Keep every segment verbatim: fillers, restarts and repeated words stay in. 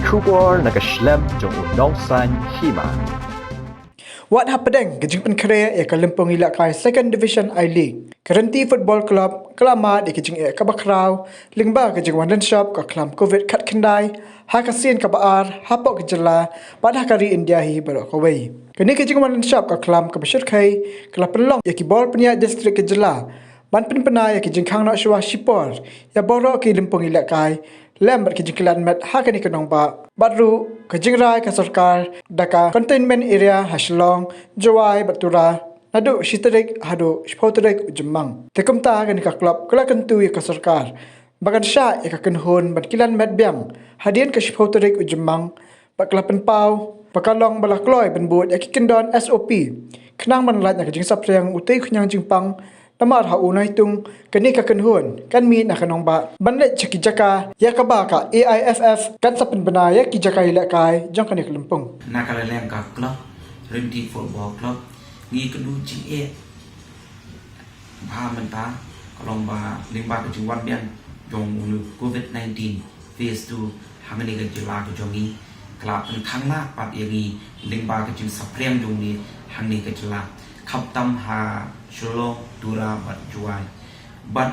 Khubor na ka shlem jong u nongsan hima. Wat hapdeng ka jingpynkhreh ïa ka lympung ïalehkai Second Division I-League, ka Rynti Football Club ka la mad ïa ka jingeh kaba khraw lyngba ka jingwan lynshop ka khlam covid khatkhyndai ha ka sien kaba ar hapoh ka jylla bad ha ka ri India hi baroh kawei. Kane ka jingwan lynshop ka khlam kaba shyrkhei ka la pynlong ïa ki bor pynïaid district ka jylla ban pynbna ïa ki jingkhang noh shuwa shipor ïa baroh ki lympung ïalehkai lem bad ki jingkylliang met ha kane ka nongbah bad ruh ka jingrai ka sorkar da ka containment area ha Shillong, Jowai bad Tura naduh shi tarik haduh shiphew tarik u Jymmang. Te kumta kane ka club ka la kyntu ïa ka sorkar ba kan shah ïa ka kynhun ban kylliang met biang hadien ka shiphew tarik u Jymmang bad ka la pynpaw ba ka long ba la kloi ban bud ïa ki kyndon S O P khnang ban lait na ka jingsaphriang u tei khñiang jingpang. Namar ha u naitung kane ka kynhun kan mih na ka nongbah ban leit sha ki jaka ïa kaba ka A I F F kan sa pynbna ïa ki jaka ïalehkai jong kane ka lympung. Na ka liang ka club, Rynti Football Club, ngi kynduh jingeh bha mynta ka long ba lyngba ka jingwan biang jong u covid nineteen phase two hangne ka jylla ka jong ngi, ka la pynkhang lah pat ïa ngi lyngba ka jingsaphriang jong ngi hangne ka jylla, khamtam ha Shillong, Tura bad Jowai. Bad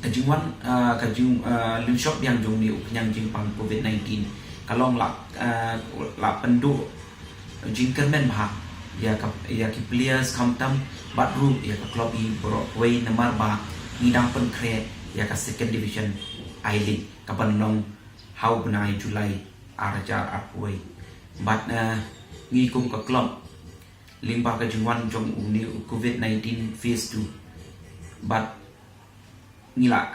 ka jingwan, ah, ka jing, ah, lynshop biang jong ngi u khñiang jingpang covid nineteen ka long la, ah, la pynduh jingkyrmen bha ïa ka, ïa ki players khamtam bad ruh ïa ka club hi baroh kawei namar ba ngi dang pynkhreh ïa ka Second Division I-League kaban long ha u bnai July ar hajar arphew wei. Bad, eh, ngi kum ka club lyngba ka jingwan jong une u covid nineteen phase two bad ngi la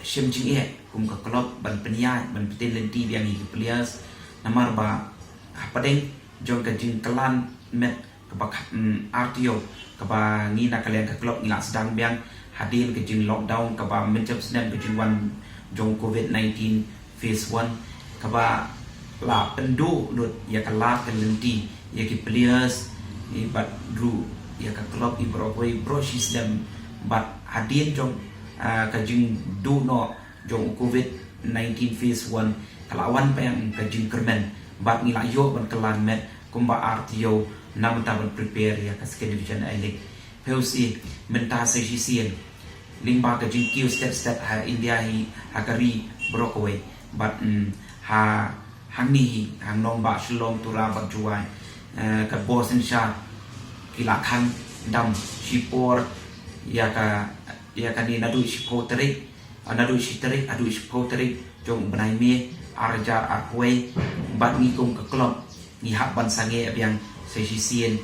shem jingeh kum ka club ban pynïaid ban pynten lynti biang ïa ki players namar ba hapdeng jong ka jingkylliang met kaba khat, mm, ar taïew kaba ngi na ka liang ka club ngi la sdang biang hadien ka jing lockdown kaba mynjur snem ka jingwan jong covid nineteen phase one kaba la pynduh lut ïa ka lad ka lynti ïa ki players bad ruh ïa ka club hi baroh kawei baroh shi snem bad hadien jong, ah, ka jingduh noh jong u covid nineteen phase one ka la wan biang ka jingkyrmen bad ngi la ïoh ban kylliang met kumba ar taïew na mynta ban prepare ïa ka Second Division I-League. Phi ïohi mynta sa shisien lyngba ka jingkiew stet stet ha India hi ha ka ri baroh kawei bad, mm, ha hangne hi ha nongbah Shillong, Tura bad Jowai, eh, ka bor synshar ki la khang dam shipor ïa ka, ïa kane naduh shiphew tarik, ah, naduh shi tarik haduh shiphew tarik jong u bnai May ar hajar arphew wei bad ngi kum ka club ngi hap ban sangeh biang sa shisien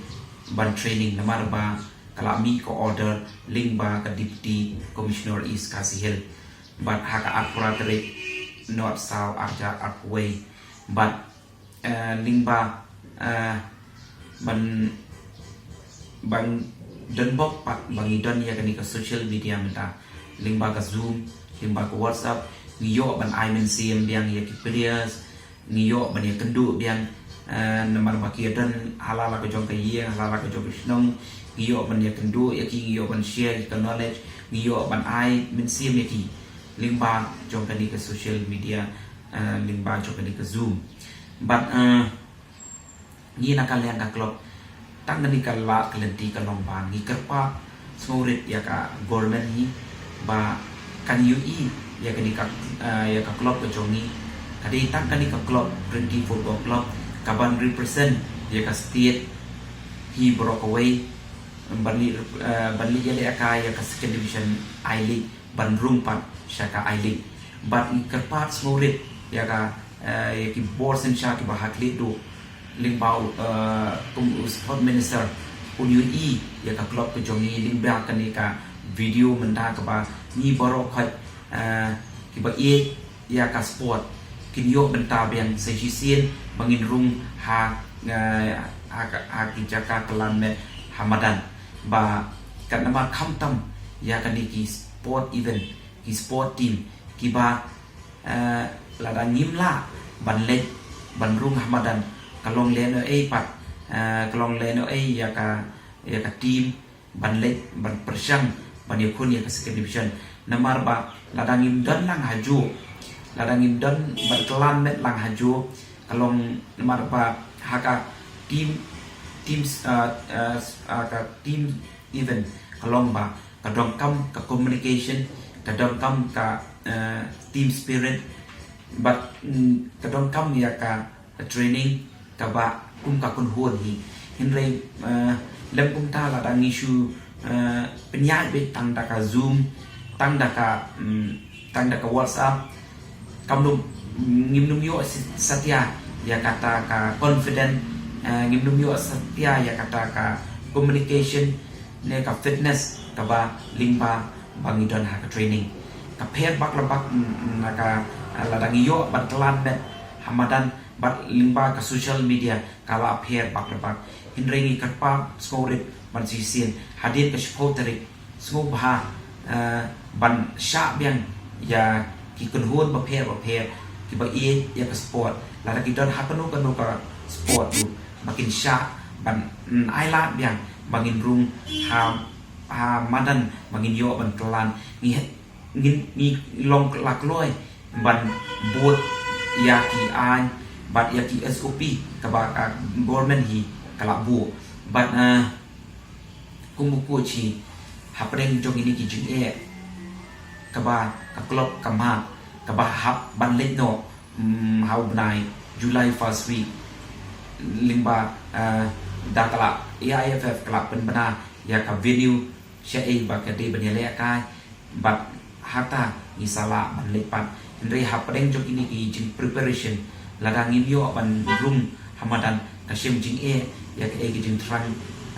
ban training namar ba ka la mih ka order lyngba ka Deputy Commissioner East Khasi Hills bad ha ka arphew phra tarik Naisaw ar hajar arphew wei bad, eh, lyngba, eh, ban, ban don bok pat ba ngi don ïa kane ka social media mynta lyngba ka Zoom, lyngba ka WhatsApp, ngi ïoh ban ai mynsiem biang ïa ki players, ngi ïoh ban ïakynduh biang, eh, namar ba ki don ha la la ka jong ka ïing, ha la la ka jong ka shnong, ngi ïoh ban ïakynduh ïa ki, ngi ïoh ban share ïa ka knowledge, ngi ïoh ban ai mynsiem ïa ki lyngba jong kane ka social media, eh, lyngba jong kane ka Zoom. Bad, eh, ngi na ka liang ka club tang kane ka lad ka lynti ka long ba ngi kyrpad sngewrit ïa ka government hi ba kan ïohi ïa kane ka, eh, ïa ka club ka jong ngi. Ka dei tang kane ka club Rynti Football Club kaban represent ïa ka state hi baroh kawei ban leit, eh, ban leit ïalehkai ïa ka Second Division I-League ban rung pat sha ka I-League. Bad ngi kyrpad sngewrit ïa ka, eh, ïa ki bor synshar kiba ha khlieh duh lyngba u, eh, kum u sport minister un ïohi ïa ka club ka jong ngi lyngba kane ka video mynta kaba ngi baroh khoit, eh, kiba ïeit ïa ka sport kin ïoh bynta biang sa shisien ba ngin rung ha, eh, ha ka, ha ki jaka kylliang met ha madan ba katba namar khamtam ïa kane ki sport event, ki sport team kiba, eh, lada ngim lah ban leit ban rung ha madan ka long lehnohei pat, eh, ka long lehnohei ïa ka, ïa ka team ban leit ban pyrshang ban ïakhun ïa ka Second Division. Namar ba lada ngim don lang hajuh, Lada ngim don ban klan met lang ha ju, ka long namar ba ha ka team, teams, uh, uh, uh, ka team event ka long ba ka donkam ka communication, ka donkam ka, uh, team spirit, bad, mm, ka donkam ïa ka training kaba kum ka kynhun hi. Hynrei, eh, lem kumta lada ngi shu, eh, pynïaid beit tang da ka Zoom, tang da ka, mm, tang da ka WhatsApp, kam dum, ngim dum ïoh si-, satia ïa kata ka confident, eh, ngim dum ïoh satia ïa kata ka communication ne ka fitness kaba lyngba ba ngi don ha ka training. Ka pher bak la bak, mm, na ka, eh, lada ngi ïoh ban klan met ha madan bad lyngba ka social media ka la pher bak la bak. Hynrei ngi kyrpad sngewrit ban shisien hadien ka shiphew tarik sngewbha, eh, ban shah biang ïa ki kynhun bapher bapher kiba ïeit ïa ka sport. Lada ki don ha kano kano ka sport ruh ba kin shah ban, mm, ai lad biang ba ngin rung ha, ha madan ba ngin ïoh ban klan. Ngi ngin, ngi long la kloi ban bud ïa ki aiñ bad ïa ki S O P kaba ka government hi ka la buh. Bad, eh, kum u coach hi, hapdeng jong kine ki jingeh kaba ka club ka mad, kaba hap ban leit noh, mm, ha u bnai July first week, lyngba, eh, da ka la, A I F F ka la pynbna ïa ka venue shaei ba ka dei ban ïalehkai. Bad hata ngi sa lah ban leit pat. Hynrei hapdeng jong kine ki jing preparation, lada ngim ïoh ban rung ha madan, ka shem jingeh ïa kaei ka jingthrang,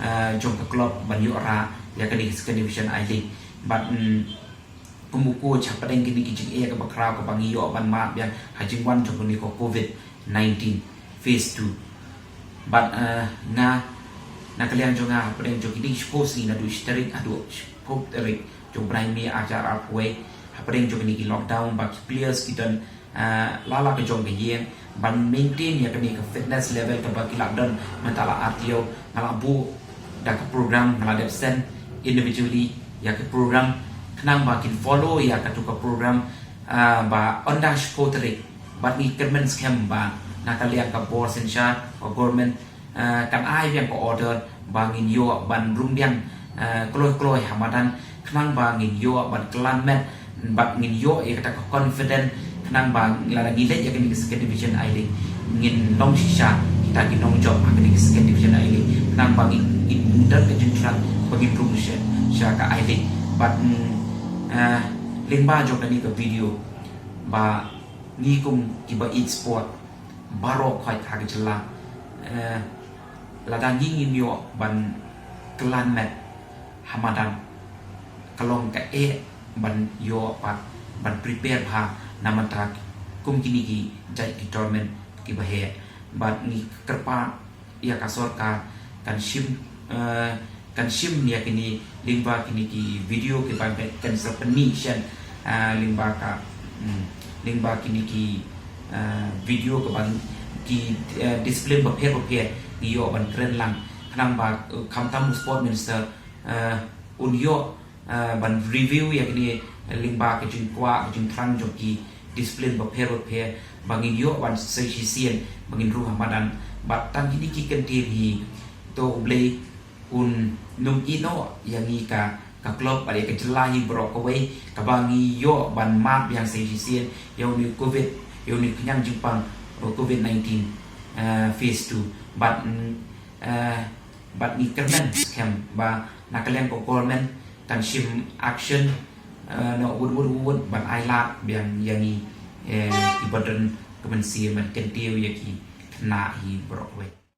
eh, jong ka club ban ïoh rah ïa kane ka Second Division I-League. Bad, mm, kum u coach, hapdeng kine ki jingeh kaba khraw kaba ngi ïoh ban mad biang ha jingwan jong kane ka covid nineteen phase two. Bad, eh, nga, na ka liang jong nga, hapdeng jong kine ki shiphew sngi, naduh shi tarik haduh shiphew tarik jong u bnai May arhajar arphew wei, hapdeng jong kine ki lockdown, ba ki players ki don, eh, la la ka jong ka ïing ban maintain ïa kane ka fitness level kaba ki la don mynta la ar taïew. Nga la buh da ka program, nga la dep send individually ïa ka program, khnang ba kin follow ïa katu ka program, eh, ba ynda shiphew tarik. Bad ngi kyrmen skhem ba na ka liang ka bor synshar, ka government, eh, kan ai biang ka order ba ngin ïoh ban rung biang, eh, kloi kloi ha madan, khnang ba ngin ïoh ban klan met, bad ngin ïoh ïa kata ka confident, khnang ba lada ngi leit ïa kane ka Second Division I-League, ngin long shisha kita ki nongjop ha kane ka Second Division I-League, khnang ba ngin, ngin don ka jingthrang ba ngin rung sha, sha ka I-League. Bad, mm, eh, lyngba jong kane ka video, ba ngi kum kiba ïeit sport baroh khoit ha ka jylla, eh, lada ngi ngim ïoh ban klan met ha madan, ka long kaei ban ïoh pat ban prepare bha na bynta kum kine ki jait ki tournament kiba heh. Bad ngi kyrpad ïa ka sorkar kan shim, eh, kan shim ïa kine lyngba kine ki video kiba kan sa pynmih shen, eh, lyngba ka, hmm, lyngba kine ki, eh, video kiba ki, eh, discipline bapher bapher ngi ïoh ban kren lang, khnang ba, eh, khamtam u sport minister, eh, un ïoh, eh, ban review ïa kine lyngba ka jingkwah ka jingthrang jong ki discipline bapher bapher ba ngin ïoh ban sa shisien ba ngin rung ha madan. Bad tang kine ki kyntien hi, to U Blei un nym ïehnoh ïa ngi ka, ka club bad ïa ka jylla hi baroh kawei, kaba ngi ïoh ban mad biang sa shisien ïa une u covid, ïa une u khñiang jingpang, uh, covid nineteen, uh, phase two. Bad, mm, uh, bad ngi kyrmen skhem ba na ka liang ka government kan shim action, uh, noh wut wut wut ban ai lad biang ïa ngi, eh, kiba don ka mynsiem ban kyntiew ïa ki khynnah hi baroh kawei.